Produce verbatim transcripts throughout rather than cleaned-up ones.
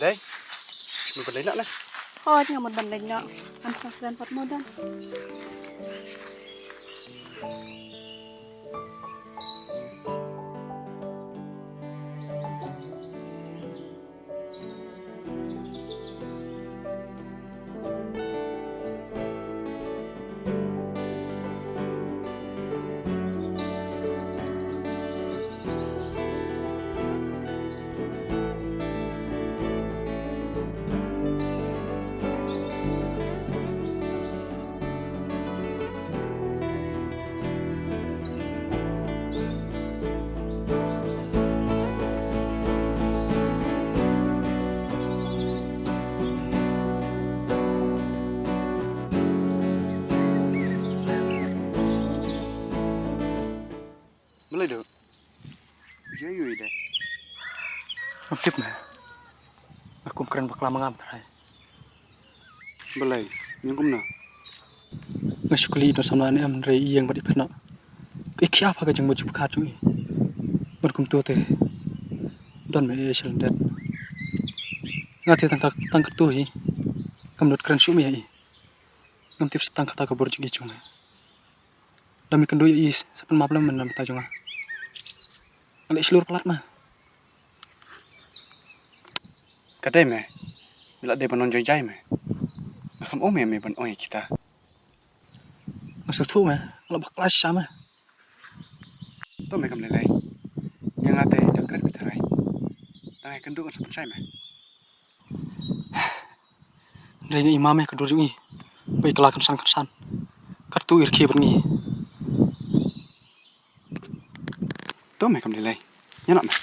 Dei, me ban leit noh ne? Hooid, nga mut ban leit noh. Ngan pang sdang pat mo don. Balei, Duh? Ïa ïa ïa dei. Ngam tip me. Nga kum kren bakla ma nga, me trai. Balei, ïeng kumno? Nga shu kylli i don samla ne em, hynrei i ïeng bad i phet noh. I khia pha ka jingmut jingpyrkhat jong i. Ban kumto te don me ei ei sha lyndet. Nga te tang ka, tang katto hi. Kam nud kren shuh me ïa i. Ngam tip sa tang kata ka bor jong i jong me. Lada me kynduh ïa i sa pynmap lem na bynta jong nga. Nga leh shlur palat ma. Ka dei me, me la dei ban nongjai jai me. Nga khlem ong me me ban ong ïa kita. Nga sngewthuh me, nga la bakla shisha me. To me kam lei lei. Ïa nga te dang kren beit tharai. Tang ïa kynduh ngan sa pynshai me. Hynrei nga i ma me ka dur jong i. Ba i kylla kynsan kynsan. Katto i rkhie bad ngi. To me kam lei lei. Ïa noh me.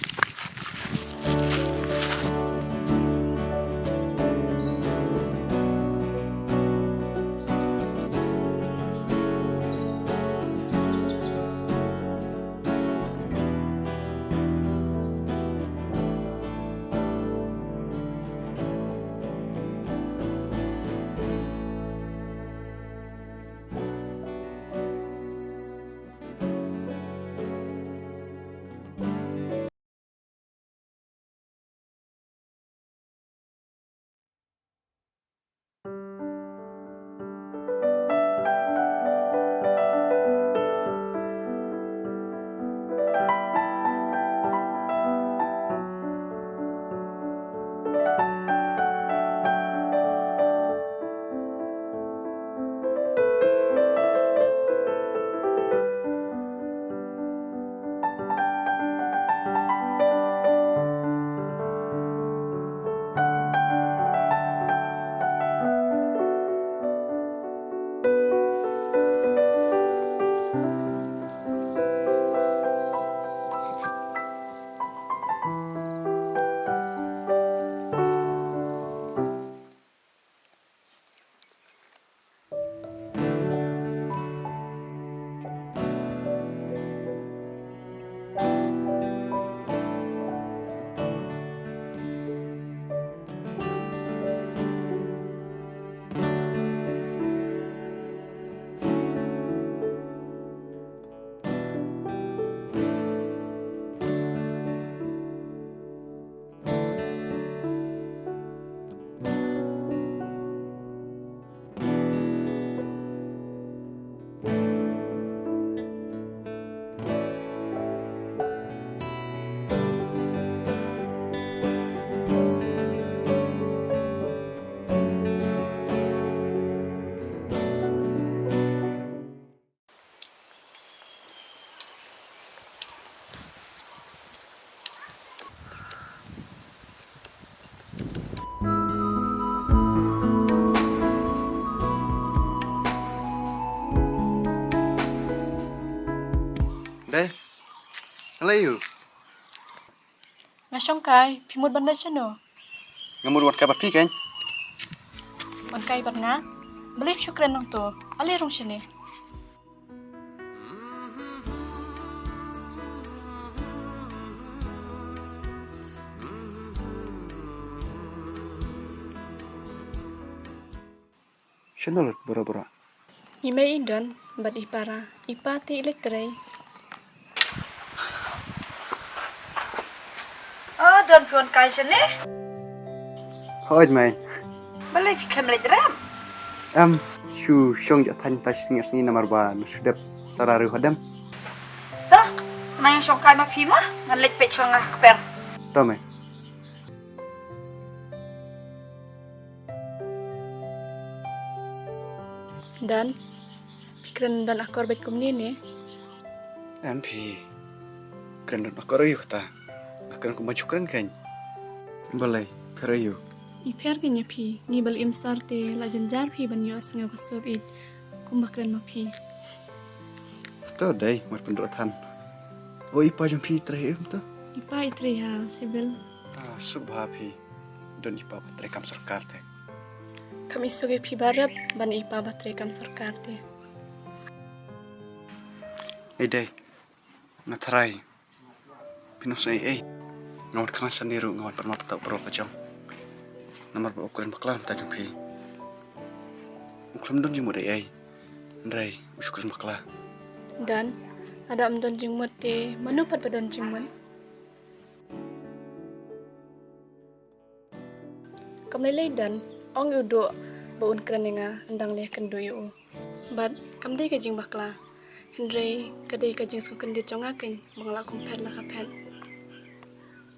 Dei. Nga la ïoh. Nga shong kai, phi mut ban leit shano? Nga mut wan kai bad phi keiñ. Wan kai bad nga? Balei phi shu kren nangto? Ale rung shane. Shano lut bora bora? I mei i don bad i para, i pa te i leit trei. O don, phi wan kai shane? Hooid mei. Balei phi khlem leit rep? Em, shu shong jot thaiñ ta shi sngi ar sngi namar ba nga shu dep sara riew hadem. To, sngewbha shong kai ma phi ma, ngan leit peit shuwa nga ha kper. To mei. Dan, phi kren don akor bad kumne ne? Em phi kren don akor aïu kata? Nga kren kumba ju kren kein. Balei, pher aïu? I pher kein ïa phi, ngi ba la im sor te la jynjar phi ban ïoh sngew ka sur ïeit kumba kren ma phi. To dei, mar pyndoh than. O i pa jong phi i trei em to? I pa i trei ha civil. Ah, suk bha phi. Don i pa ba trei kam sorkar te. Kam i suk ïa phi ba rep ban i pa ba trei kam sorkar te. Ei dei. Nga tharai phin ym sngew ei ei. Nga wan khlaiñ shane ruh nga wan pynmap ïa u brok ka jong. Namar ba u kren bakla na bynta jong phi. U khlem don jingmut ei ei. Hynrei u shu kren bakla. Dan, lada ym don jingmut te mano pat ba don jingmut? Kam lei lei Dan, ong ïa u Duh ba un kren ïa nga, nga dang leh kynduh ïa u. Bad kam dei ka jingbakla. Hynrei ka dei ka jingsngewkyndit jong nga kein ba nga la kum phet la ka phet.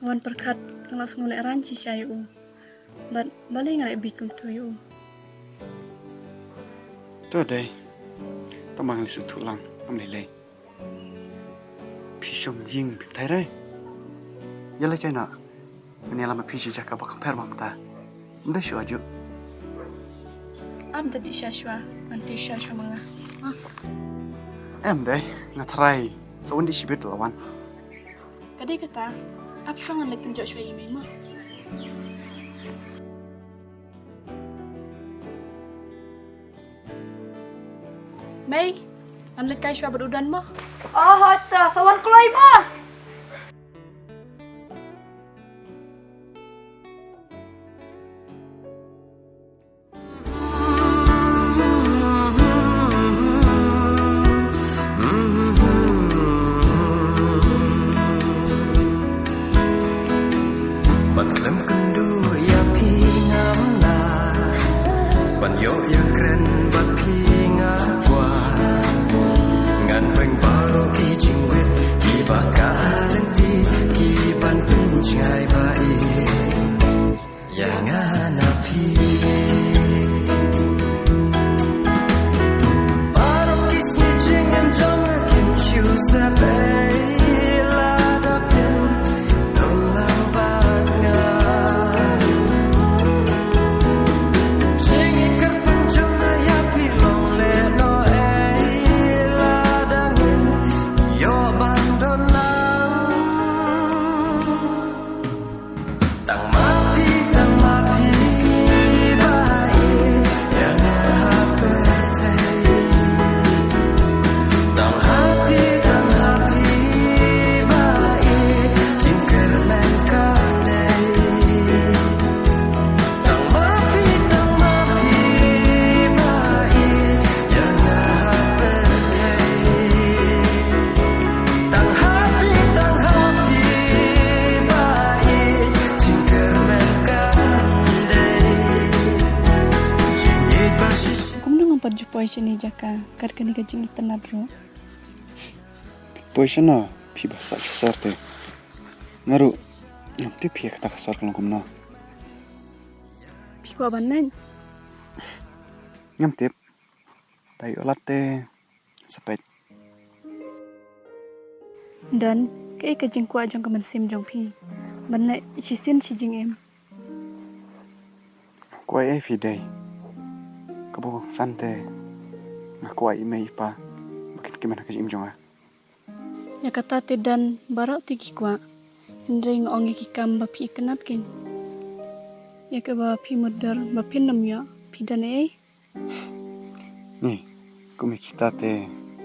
Nga wan pyrkhat nga la sngew lehraiñ shisha ïa u. Bad balei nga la bieit kumta ïa u? To dei. Tang ba nga la sngewthuh lang, kam lei lei. Phi shong ïing phi bthai re. Ïa lei kai na. Ngan ïalam ïa phi sha jaka ba kham pher ba mynta. Ym dei shuh ajuh. Ap da dih sha shuwa, ngan tei sha shuwa ma nga. Em dei, nga tharai sa wan dih shibit la wan. Ka dei kata, ap shuwa ngan leit pynjot shuwa ïa i mei mo. Mei, ngan leit kai shuwa bad u Don mo. Oh, hooid to, sa wan kloi mo. Ban khlem kynduh ïa phi ngam lah, ban ïoh ïakren bad phi nga kwah. Ngan weng baroh ki jingwit kiba ka lynti, ki ban pynjngai ba ïeit ïa nga na phi. Baroh ki sngi jingim jong nga kin shu sep ei lada phin don lang bad nga. Jingïeit kyrpang jong nga ïa phi long lehnoh ei lada ngin ïoh ban don lang. Tang ma phi, tang ma phi ba ïeit ïa nga ha pyrthei. Tang ha phi, tang ha phi ba ïeit jingkyrmen ka dei. Tang ma phi, tang ma phi ba ïeit ïa nga ha pyrthei. Tang ha phi, tang ha phi ba ïeit jingkyrmen ka dei. Jingïeit ba shisha. Kumno ngam pat ju poi shane jaka kat kane ka jingitynnad ruh. Poi shano phi ba sah sha sor te. Nga ruh ngam tip phi ïa kata ka sor ka long kumno. Phi kwah ban leit? Ngam tip. Dei ïoh lad te sa peit. Don, kaei ka jingkwah jong ka mynsiem jong phi ban leit shisien shi jingim? Kwah ei phi dei. Kaba kongsan te nga kwah i mei i pa ba kin kmen ha ka jingim jong nga. Ïa kata te Don baroh te ki kwah. Hynrei nga ong ïa ki kam ba phi itynnad kein. Ïa kaba phi mutdur ba phin ym ïoh phi don ei? Ni, kum ïa kita te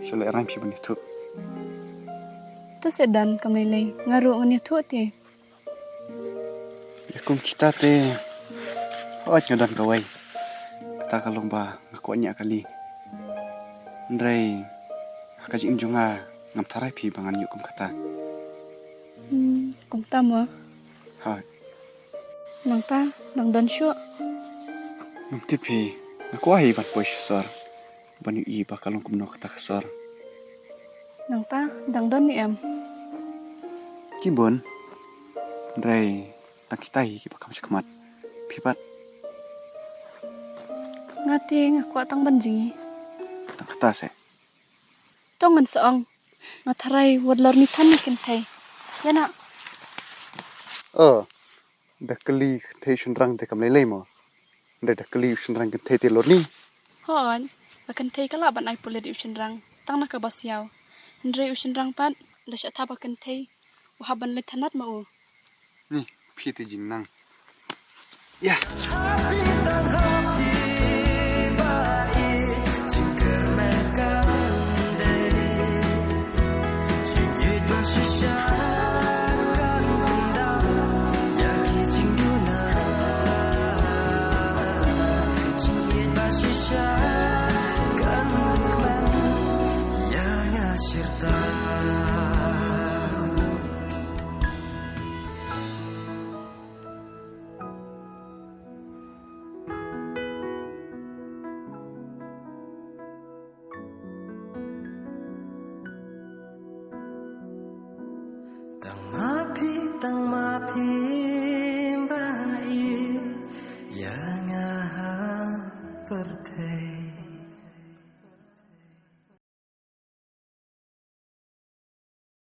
sa lehraiñ phi ban ïathuh. To se Don kam lei lei, nga ruh ngan ïathuh te. Ïa kum kita te hooid nga don kawei. Kata ka long ba nga kwah ñiah kali. Hynrei ha ka jingim jong nga ngam tharai phi ba ngan ïoh kum kata. Hmm, kumta mo. Hooid. Nangta, dang don shuh. Ngam tip hi, nga kwah hi ban poi sha sor. Ban ïohi ba ka long kumno kata ka sor. Nangta, dang don ne em? Ki bun. Hynrei, tang kita hi kiba kham shakhmat. Phi pat? Nga te nga kwah tang ban jngi. Tang kata se. To ngan sa ong. Nga tharai wat lor ni than ni kynthei. Ïa na. Oh, da kylli kynthei shynrang te kam lei lei mo. Hynrei da kylli u shynrang kynthei te lor ni. Hooid, ba kynthei ka lah ban ai pulit ïa u shynrang tang na kaba siaw. Hynrei u shynrang pat da shah tha ba kynthei u hap ban leit thanat ma u. Ni, phi te jingnang. Ïa. Tang ma phi, tang ma phi, ba i, ïa nga ha pyrthei.